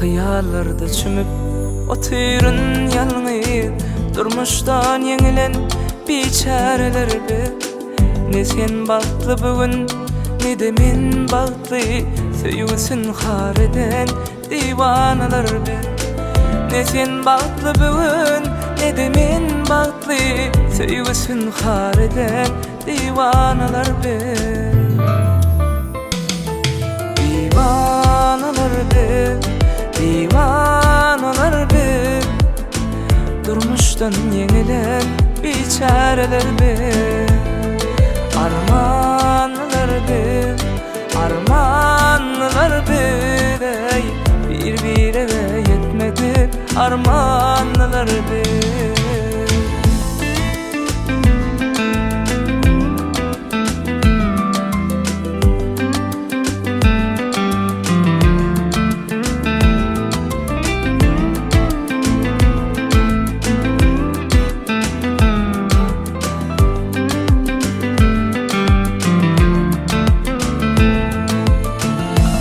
Hyýallarda çümüp otyryn ýalňyz Durmuşdan ýeňilen biçäreler biz Ne sen bagtly bu gün, ne-de men bagtly Söýgüsin har eden diwanalar biz Ne sen bagtly bu gün, ne-de men bagtly Söýgüsin har eden diwanalar biz Diwanalar biz, diwanalar biz Durmuşdan ýeňilen biçäreler biz Armanlylar biz, armanlylar biz Eý, bir-birege ýetmedik armanlylar biz.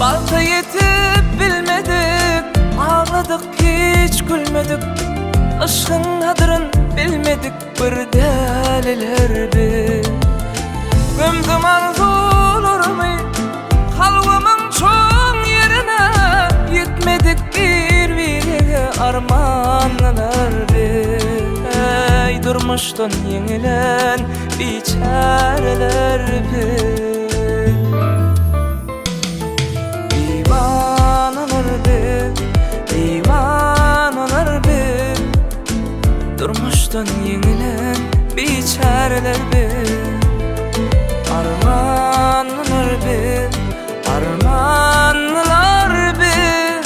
Bagta ýetip bilmedik, agladyk hiç gülmedik, Yşgyň gadryn bilmedik bir däliler biz. Gömdüm arzuwlarymy kalbymyň çuň ýerine, Ýetmedik bir-birege armanlylar biz. Eý, durmuşdan ýeňilen biçäreler biz. Diwanalar biz, diwanalar biz. Durmuşdan ýeňilen biçäreler biz. Armanlylar biz, armanlylar biz.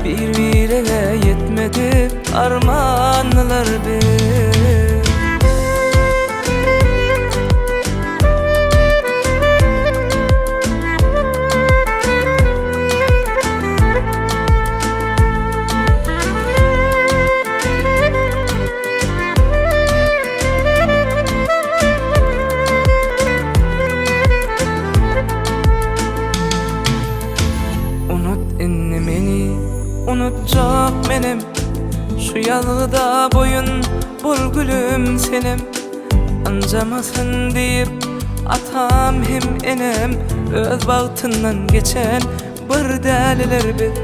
Bir-birege ýetmedik armanlylar biz. Unut indi meni, unutjak menem Şu ýazgyda boýun bol gülüm senem Ynjamasyn diýip atam hem enem Öz bagtyndan geçen Bir däliler biz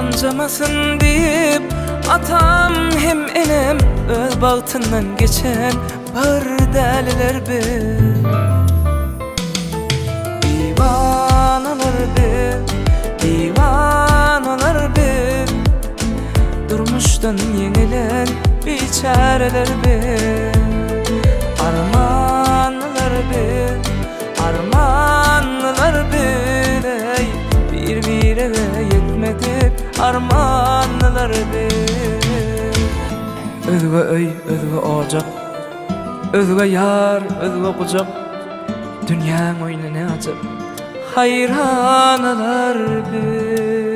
Ynjamasyn diýip atam hem enem Öz bagtyndan geçen bir däliler biz Diwanalar biz, diwanalar biz Durmuşdan ýeňilen biçäreler biz Armanlylar biz Armanlylar biz eý, Bir-birege ýetmedik armanlylar biz. Özge öý, özge ojak, Özge ýar, özge gujak, Dünýäň oýny ne ajap, Haýranalar biz.